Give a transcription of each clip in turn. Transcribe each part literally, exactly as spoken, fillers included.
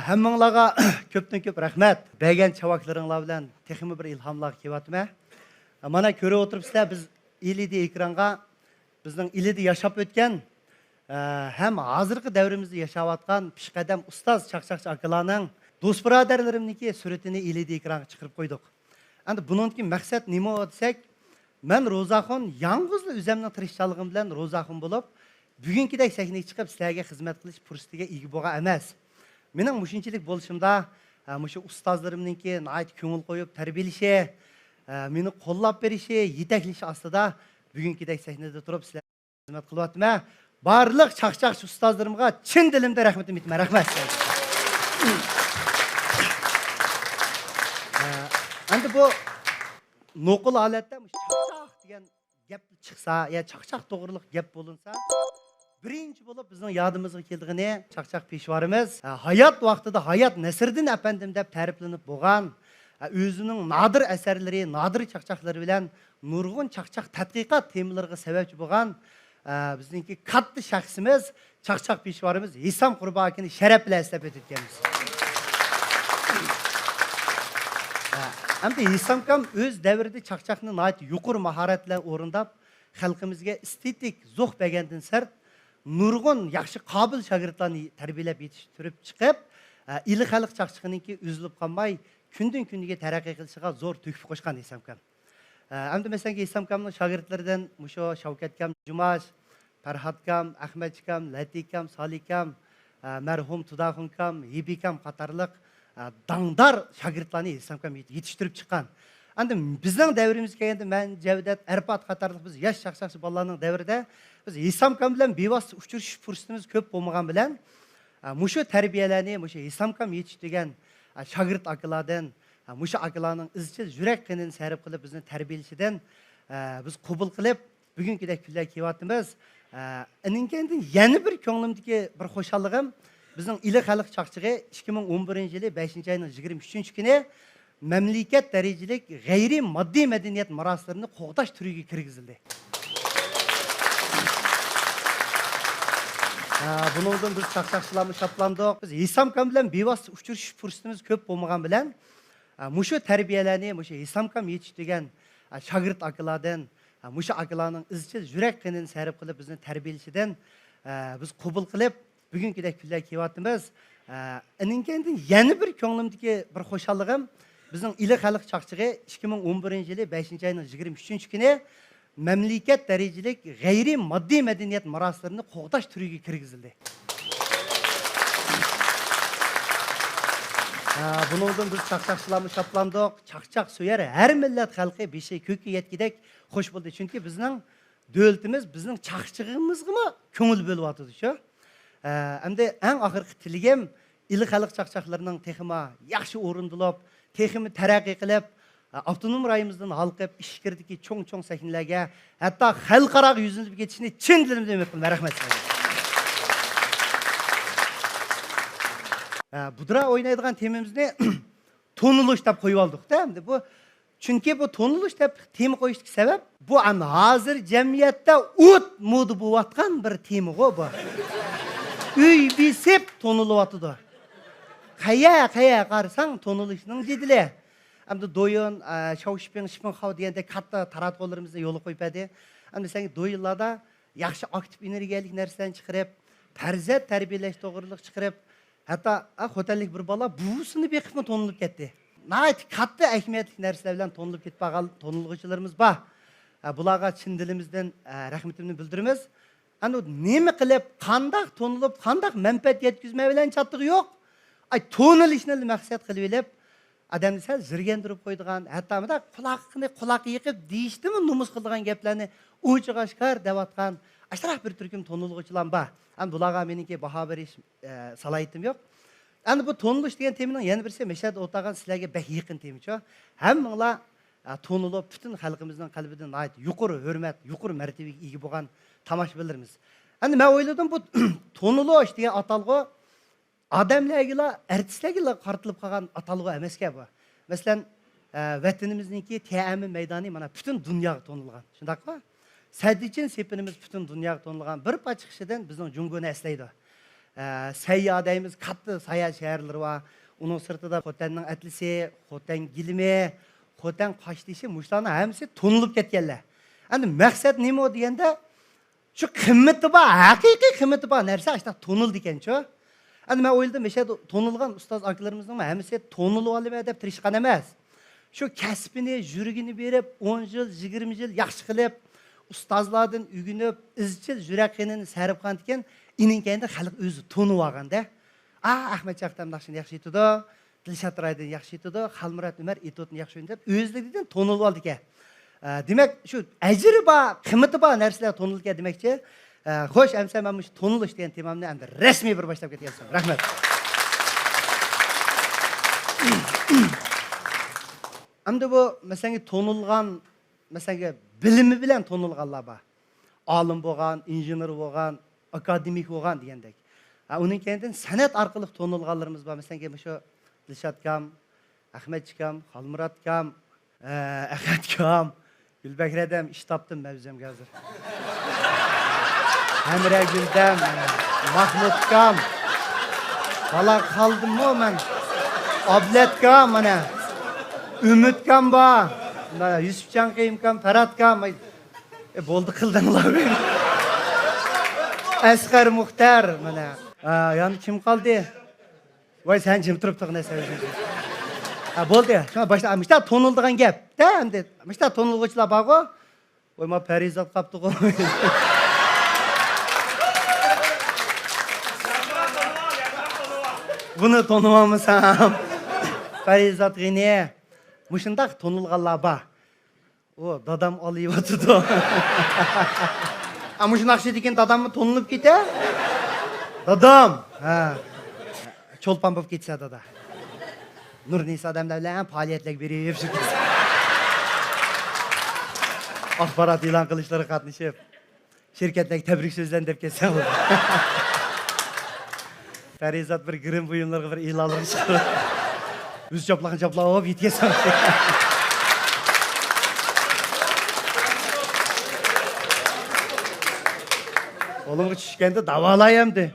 ھەممىڭلارغا كۆپتىن كۆپ رەھمەت. بەرگەن چاۋاكلىرىڭلار بىلەن تېخىمۇ بىر ئىلھاملارغا كېلىۋاتىمەن. مانا كۆرۈپ ئولتۇرۇپسىلەر، بىز ئېلئىدى ئېكرانغا بىزنىڭ ئىلىدە ياشاپ ئۆتكەن، ئە، ھەم ھازىرقى دەۋرىمىزدە ياشاۋاتقان پېشقەدەم ئۇستاز چاقچاقچى ئاكىلارنىڭ، دوست بۇرادەرلىرىمنىڭكى سۈرىتىنى ئېلىدە ئېكرانغا چىقىرىپ قويدۇق. ئەمدى بۇنىڭدىكى مەقسەت نېمە دېسەك، مەن روزاخۇن يالغۇزلا ئۆزەمنىڭ تىرىشچانلىقىم بىلەن روزاخۇن بولۇپ، بۈگۈنكىدەك سەھنىگە چىقىپ سىلەرگە خىزمەت قىلىش پۇرسىتىگە ئىگە بولغان ئەمەس. مېنىڭ مۇشۇنچىلىك بولۇشۇمدا، ھە، مۇشۇ ئۇستازلىرىمنىڭكى ناھايىتى كۆڭۈل قويۇپ تەربىيەلىشى، ھە، مېنى قوللاپ بېرىشى، يېتەكلىشى ئاستىدا بۈگۈنكىدەك سەھنىدە تۇرۇپ سىلەرگە خىزمەت قىلىۋاتىمەن. بارلىق چاقچاقچى ئۇستازلىرىمغا چىن دىلىمدىن رەھمىتىمنى ئېيتىمەن. رەھمەت. ھە، ئەمدى بۇ نوقۇل ھالەتتە مۇشۇ چاقچاق دېگەن گەپ چىقسا، يا چاقچاق توغرىلىق گەپ بولۇنسا، بىرىنچى بولۇپ بىزنىڭ يادىمىزغا كېلىدىغىنى چاقچاق پېشۋارىمىز، ھە، ھايات ۋاقتىدا ھايات نەسىردىن ئەپەندىم دەپ تەرىپلىنىپ بولغان، ھە، ئۆزىنىڭ نادىر ئەسەرلىرى، نادىر چاقچاقلىرى بىلەن نۇرغۇن چاقچاق تەتقىقات تېمىلىرىغا سەۋەبچى بولغان، ھە، بىزنىڭكى كاتتا شەخسىمىز، چاقچاق پېشۋارىمىز ھېسام قۇربان ئاكىنى شەرەپ بىلەن ئەسلەپ ئۆتۈۋېتىمىز. ھە، ئەمدى ھېسامكام ئۆز دەۋرىدە چاقچاقنى ناھايىتى يۇقىرى ماھارەت بىلەن ئورۇنداپ، خەلقىمىزگە ئېستېتىك زوق بەرگەندىن سىرت، نۇرغۇن ياخشى قابىل شاگىرتلارنى تەربىيەلەپ يېتىشتۈرۈپ چىقىپ، ئىلى خەلق چاقچىقىنىڭكى ئۈزۈلۈپ قالماي، كۈندىن كۈنگە تەرەققىي قىلىشىغا زور تۆھپە قوشقان ھېسامكام. ئەمدى مەسىلەن، ھېسامكامنىڭ شاگىرتلىرىدىن مۇشۇ شاۋكەتكام جۇماش، پەرھاتكام، ئەخمەتچىكام، لەتىكام، سالىكام، ئە، مەرھۇم تۇداخۇنكام، ھېبىكام قاتارلىق، ئە، داڭدار شاگىرتلارنى ھېسامكام يېتىشتۈرۈپ چىققان. ئەمدى بىزنىڭ دەۋرىمىزگە كەلگەندە، مەن، جەۋدەت، ئەرپات قاتارلىق بىز ياش چاقچاقچى بالىلارنىڭ دەۋرىدە بىز ھېسامكام بىلەن بىۋاسىتە ئۇچرىشىش پۇرسىتىمىز كۆپ بولمىغان بىلەن، ئە، مۇشۇ تەربىيەلەرنى مۇشۇ ھېسامكام يېتىشتۈرگەن، ئە، شاگىرت ئاكىلاردىن، ئە، مۇشۇ ئاكىلارنىڭ ئىزچىل يۈرەك قېنىنى سەرپ قىلىپ بىزنى تەربىيەلىشىدىن، ئە، بىز قوبۇل قىلىپ، بۈگۈنكىدەك كۈنلەرگە كېلىۋاتىمىز. ئە، ئىنىڭ كەينىدىن يەنە بىر كۆڭلۈمدىكى بىر خۇشاللىقىم، بىزنىڭ ئىلى خەلق چاقچىقى ئىككى مىڭ ئون بىرىنچى يىلى بەشىنچى ئاينىڭ يىگىرمە ئۈچىنچى كۈنى مەملىكەت دەرىجىلىك غەيرىي ماددىي مەدەنىيەت مىراسلىرىنى قوغداش تۈرىگە كىرگۈزۈلدى. ئە، بۇنىڭدىن بىز چاقچاقچىلارمۇ شادلاندۇق. بىز ھېسامكام بىلەن بىۋاسىتە ئۇچرىشىش پۇرسىتىمىز كۆپ بولمىغان بىلەن، ئە، مۇشۇ تەربىيەلەرنى مۇشۇ ھېسامكام يېتىشتۈرگەن، ئە، شاگىرت ئاكىلاردىن، ھە، مۇشۇ ئاكىلارنىڭ ئىزچىل يۈرەك قېنىنى سەرپ قىلىپ بىزنى تەربىيەلىشىدىن، ھە، بىز قوبۇل قىلىپ، بۈگۈنكىدەك كۈنلەرگە كېلىۋاتىمىز. ھە، ئىنىڭ كەينىدىن يەنە بىر كۆڭلۈمدىكى بىر خۇشاللىقىم، بىزنىڭ ئىلى خەلق چاقچىقى ئىككى مىڭ ئون بىرىنچى يىلى بەشىنچى ئاينىڭ يىگىرمە ئۈچىنچى كۈنى مەملىكەت دەرىجىلىك غەيرىي ماددىي مەدەنىيەت مىراسلىرىنى قوغداش تۈرىگە كىرگۈزۈلدى. ھە، بۇنىڭدىن بىز چاقچاقچىلارمۇ شادلاندۇق. چاقچاق سۆيەر ھەر مىللەت خەلقى بېشى كۆككە يەتكۈدەك خوش بولدى. چۈنكى بىزنىڭ دۆلىتىمىز بىزنىڭ چاقچىقىمىزغىمۇ كۆڭۈل بۆلۈۋاتىدۇ شۇ. ئە، ئەمدى ئەڭ ئاخىرقى تىلىكىم، ئىلى خەلق چاقچاقلىرىنىڭ تېخىمۇ ياخشى ئورۇندىلىپ، تېخىمۇ تەرەققىي قىلىپ، ئە، ئاپتونوم رايونىمىزدىن ھالقىپ، ئىچكىرىدىكى چوڭ-چوڭ سەھنىلەرگە، ھەتتا خەلقئاراغا يۈزلىنىپ كېتىشىنى چىن دىلىمدىن ئۈمىد قىلىمەن. رەھمەت سىلەرگە. ئە، بۇدرا ئوينايدىغان تېمىمىزنى تونۇلۇش دەپ قويۇۋالدۇق-دە. ئەمدى بۇ، چۈنكى بۇ تونۇلۇش دەپ تېما قويۇشتىكى سەۋەب، بۇ ئەمدى ھازىر جەمئىيەتتە ئوت مودا بولۇۋاتقان بىر تېمىغۇ بۇ. ئۆي بېسىپ تونۇلۇۋاتىدۇ. قەيە، قەيە قارىساڭ تونۇلۇشنىڭ جېدىلى. ئەمدى دويىن، ئە، شاۋشىپىڭ، شىپىڭخاۋ دېگەندەك كاتتا تاراتقۇلىرىمىزنى يولغا قويۇپ بەردى. ئەمدى سەن دويىنلاردا ياخشى ئاكتىپ ئېنېرگىيەلىك نەرسىلەرنى چىقىرىپ، پەرزەنت تەربىيەلەش توغرىلىق چىقىرىپ، ھەتتا، ئە، خوتەنلىك بىر بالا بوۋىسىنى بېقىپمۇ تونۇلۇپ كەتتى. ناھايىتى كاتتا ئەھمىيەتلىك نەرسىلەر بىلەن تونۇلۇپ كېتىپ قالغان تونۇلغۇچىلىرىمىز بار. ئە، بۇلارغا چىن دىلىمىزدىن، ئە، رەھمىتىمنى بىلدۈرىمىز. ئەمدى نېمە قىلىپ، قانداق تونۇلۇپ، قانداق مەنپەئەت يەتكۈزمە بىلەن چاتىقى يوق. ئاي، تونۇلۇشنى مەقسەت قىلىۋېلىپ، ئادەمنى سەل زېرىكەندۈرۈپ قويىدىغان، ھەتتا مۇنداق قۇلاقنى قۇلاققا يېقىپ دېيىشتىنمۇ نومۇس قىلىدىغان گەپلەرنى ئوچۇق ئاشكارا دەۋاتقان ئاشۇنداق بىر تۈركۈم تونۇلغۇچىلار بار. ئەمدى بۇلارغا مېنىڭكى باھا بېرىش، ئە، سالاھىيىتىم يوق. ئەمدى بۇ تونۇلۇش دېگەن تېمىنىڭ يەنە بىرسى مەشەدە ئولتۇرغان سىلەرگە بەك يېقىن تېمىچۇ. ھەممىڭلار، ئە، تونۇلۇپ، پۈتۈن خەلقىمىزنىڭ قەلبىدىن ناھايىتى يۇقىرى ھۆرمەت، يۇقىرى مەرتىۋىگە ئىگە بولغان تاماشىبىنلىرىمىز. ئەمدى مەن ئويلىدىم، بۇ تونۇلۇش دېگەن ئاتالغۇ ئادەملەرگىلا، ئارتىسلارغىلا قارىتىلىپ قالغان ئاتالغۇ ئەمەسكەن بۇ. مەسىلەن، ئە، ۋەتىنىمىزنىڭكى تيەنئەنمېن مەيدانى مانا پۈتۈن دۇنياغا تونۇلغان، شۇنداقمۇ؟ سەددىچىن سېپىنىمىز پۈتۈن دۇنياغا تونۇلغان، بىر پارچە قىشىدىن بىزنىڭ جۇڭگونى ئەسلەيدۇ. ئە، سەييا دەيمىز، كاتتا ساياھەت شەھەرلىرى بار. ئۇنىڭ سىرتىدا خوتەننىڭ ئەتلىسى، خوتەن گىلىمى، خوتەن قاشتېشى، مۇشۇلارنىڭ ھەممىسى تونۇلۇپ كەتكەنلەر. ئەمدى مەقسەت نېمە دېگەندە، شۇ قىممىتى بار، ھەقىقىي قىممىتى بار نەرسە ئاشۇنداق تونۇلىدىكەنچۇ. ئەمدى مەن ئويلىدىم، مۇشۇ يەردە تونۇلغان ئۇستاز ئاكىلىرىمىزنىڭ ھەممىسى تونۇلۇپ ئالىمەن دەپ تىرىشقان ئەمەس. شۇ كەسپىنى، يۈرىكىنى بېرىپ، ئون يىل، يىگىرمە يىل ياخشى قىلىپ، ئۇستازلاردىن ئۆگىنىپ، ئىزچىل يۈرەك قېنىنى سەرپ قىلغاندىكىن، ئېنىڭ كەينىدە خەلق ئۆزى تونۇۋالغاندا، ئا، ئەخمەت چاقتام ناخشىنى ياخشى ئېيتىدۇ، دىلشات رايدىن ياخشى ئېيتىدۇ، خالمۇرات ئۆمەر ئېتوتنى ياخشى ئوينىدى دەپ ئۆزلۈكىدىن تونۇلۇۋالىدىكەن. ئە، دېمەك، شۇ ئەجرى بار، قىممىتى بار نەرسىلەر تونۇلىدىكەن دېمەكچى. ئە، خوش، ئەمسە مەن مۇشۇ تونۇلۇش دېگەن تېمامنى ئەمدى رەسمىي بىر باشلاپ كېتىۋەتسەم. رەھمەت. ئەمدى بۇ، مەسىلەن، تونۇلغان، مەسىلەن، بىلىمى بىلەن تونۇلغانلار بار. ئالىم بولغان، ئىنژېنېر بولغان، ئاكادېمىك بولغان دېگەندەك. ھە، ئۇنىڭ كەينىدىن سەنئەت ئارقىلىق تونۇلغانلىرىمىز بار. مەسىلەن، مۇشۇ دىلشاتكام، ئەخمەتچىكام، خالمۇراتكام، ئە، ئەخەتكام، گۈلبەھرەدەم، ئىش تاپتىم مەن ئۆزۈمگە ھازىر. ھەمرەگۈلدەم، ماھمۇتكام، بالا قالدىممۇ مەن؟ ئابلەتكام، مانا، ئۈمىدكام بار، مانا، يۈسۈپجان قېيۇمكام، پەرھاتكام. ئەي، ئە، بولدى، قىلدىڭلار. ئەسقەر مۇختەر، مانا. ئا، يەنە كىم قالدى؟ ۋاي، سەن جىم تۇرۇپ تۇرغىن، سەن ئۆزۈڭ. ھە، بولدى. شۇڭا باشتا، مۇشتا تونۇلىدىغان گەپ. دە، ئەمدى مۇشتا تونۇلغۇچىلار بارغۇ. ۋاي، ما پەرىزات قاپتىغۇ. بۇنى تونۇۋالمىسام. پەرىزات غېنى. مۇشۇنداق تونۇلغانلار بار. ئۇ دادام ئالىيىۋاتىدۇ. ئا، مۇشۇ ناخشىدىكىن داداممۇ تونۇلۇپ كېتە. دادام! ھە. چولپان بولۇپ كېتىسە، دادا. نۇرنىسا ئادەملەر بىلەن پائالىيەتلەرگە بېرىپ، شۇ ئاخبارات ئېلان قىلىشلىرىغا قاتنىشىپ، شىركەتلەرگە تەبرىك سۆزلەرنى دەپ كەتسەڭ بولىدۇ. پەرىزات بىر گىرىم بۇيۇملىرىغا بىر ئېلانلىق چىقىدۇ. ئۆزى چاپلىغان چاپلاپ ئاپ يېتىپ كەتسەڭ. قولۇمغا چۈشكەندە داۋالاي ئەمدى.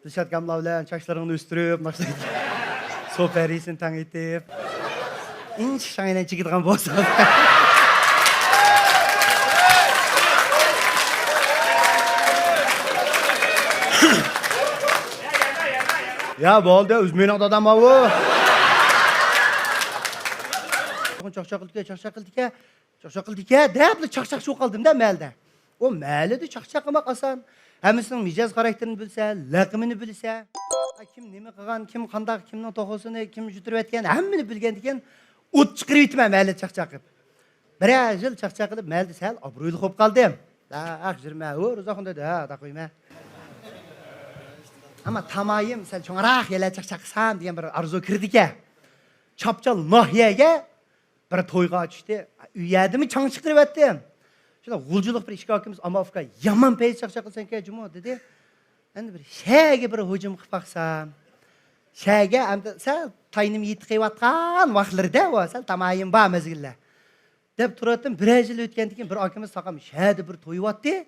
دىلشات كاملار بىلەن چاچلىرىڭنى ئۆستۈرۈپ، ناخشا سۇ پەرىسىنى تەڭ ئېيتىپ، ئىنچىكە شاڭيىنەن چېكىدىغان بولسا. يا بولدى، ئۆز مېنىڭ دادام ئاۋۇ. چاقچاق قىلدىكەن، چاقچاق قىلدىكەن. چاقچاق قىلدىكەن دەپلا چاقچاقچى بولۇپ قالدىم-دە مەھەللىدە. ئۇ مەھەللىدە چاقچاق قىلماق ئاسان. ھەممىسىنىڭ مىجەز خاراكتېرىنى بىلسە، لەقىمىنى بىلسە، كىم نېمە قىلغان، كىم قانداق، كىمنىڭ توخۇسىنى كىم جۈتۈرۈۋەتكەن، ھەممىنى بىلگەندىكىن ئوت چىقىرىۋېتىمەن مەھەللىدە چاقچاق قىلىپ. بىرەر يىل چاقچاق قىلىپ، مەھەللىدە سەل ئابرۇيلۇق بولۇپ قالدىم. ھە، ئاق يۈرمە، ھۇ، روزاخۇن دېدى، ھە، داق قويمە. ئەمما تامايىم سەل چوڭراق يەرلەر چاقچاق قىلسام دېگەن بىر ئارزۇ كىردىكەن. چاپچال ناھىيەگە بىر تويغا چۈشتى. ئۇ يەردىمۇ چاڭ چىقىرىۋەتتىم. شۇنداق غۇلجىلىق بىر ئىككى ئاكىمىز، ئاما ئۇكا، يامان پەيز چاقچاق قىلسەنكەن جۇمۇ، دېدى. ئەمدى بىر شەگە بىر ھۇجۇم قىلىپ باقسام. شەگە ئەمدى سەل تايىنىم يېتىقىۋاتقان ۋاقىتلىرىدە، ئۇ سەل تامايىم بار مەزگىللەر. دەپ تۇراتتىم، بىرەر يىل ئۆتكەندىن كېيىن بىر ئاكىمىز تاقام شەدە بىر تويۇۋاتتى.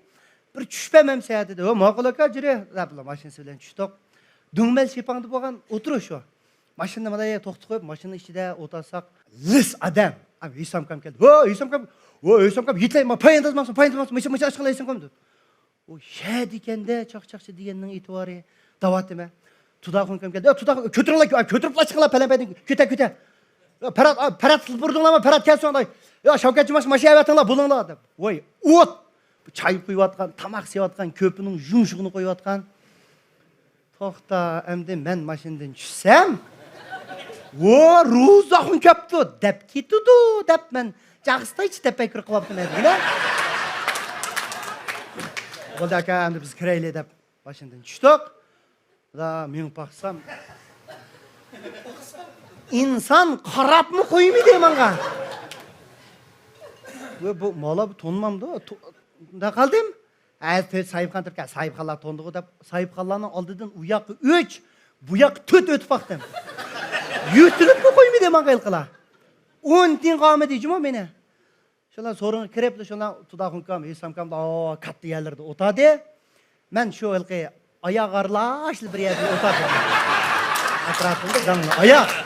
بىر چۈشۈپ بەرمەمسەن دېدى. ھو، ماقۇل ئاكا، جۈرى دەپ ماشىنىسى بىلەن چۈشتۇق. دۈڭمەل شىپاڭدا بولغان ئولتۇرۇش شۇ. ماشىنىنى مانا توختىتىپ قويۇپ، ماشىنىنىڭ ئىچىدە ئولتۇرساق، لىس ئادەم. ھېسامكام كەلدى. ھو، ھېسامكام، ھو، ھېسامكام، يېتىلەي، ما پايانداز ماڭسۇن، پايانداز ماڭسۇن، ماشىنا، ماشىنا ئاچقىلى ھېسامكام دېدى. ئۇ شەدىكەندە چاقچاقچى دېگەننىڭ ئېتىبارى دەۋاتىمەن. تۇداخۇنكام كەلدى. يا، تۇداخۇن، كۆتۈرۈڭلار، كۆتۈرۈپلا چىقىڭلار، پەلەن پەيدىن، كۆتە، كۆتە. يا، پەرھات، ئا، پەرھات، بۇرۇلدۇڭلارمۇ، پەرھات، كەلسۇن. يا، شاۋكەتچى ماش، ماشىنا ئەۋەتىڭلار، بولۇڭلار، دەپ. ۋاي، ئوت! چاي قۇيۇۋاتقان، تاماق سېۋىۋاتقان، كۆپىنىڭ يۇمشۇقىنى قويۇۋاتقان. توختا، ئەمدى مەن ماشىنىدىن چۈشسەم، ۋو، روزاخۇن كەپتۇ دەپ كېتىدۇ دەپ مەن جاغىستايچە تەپەككۇر قىلىۋاپتىمەن دېگىنە. بولدى ئاكا، ئەمدى بىز كىرەيلى دەپ ماشىنىدىن چۈشتۇق. دا مېڭىپ باقسام، ئىنسان قاراپمۇ قويمىدى ماڭا. ۋە بۇ مالا بۇ تونمامدۇ؟ تو-، دا قالدىم. ھە، تۆت ساھىبخان تۇرۇپكەن، ساھىبخانلار توندىغۇ دەپ، ساھىبخانلارنىڭ ئالدىدىن ئۇ ياققا ئۈچ، بۇ ياققا تۆت ئۆتۈپ باقتىم. يۆتىلىپمۇ قويمىدى ماڭا ھېلىقىلار. ئون تىيىن قالمىدى جۇمۇ مېنى. شۇلار سورۇنغا كىرىپلا، شۇلار تۇداخۇنكام، ھېسامكام، ئاۋۇ كاتتا يەرلەردە ئولتۇردى. مەن شۇ ھېلىقى ئاياغ ئارىلاشلا بىر يەردە ئولتۇرۇپ، ئەتراپىمدا داڭلا ئاياغ.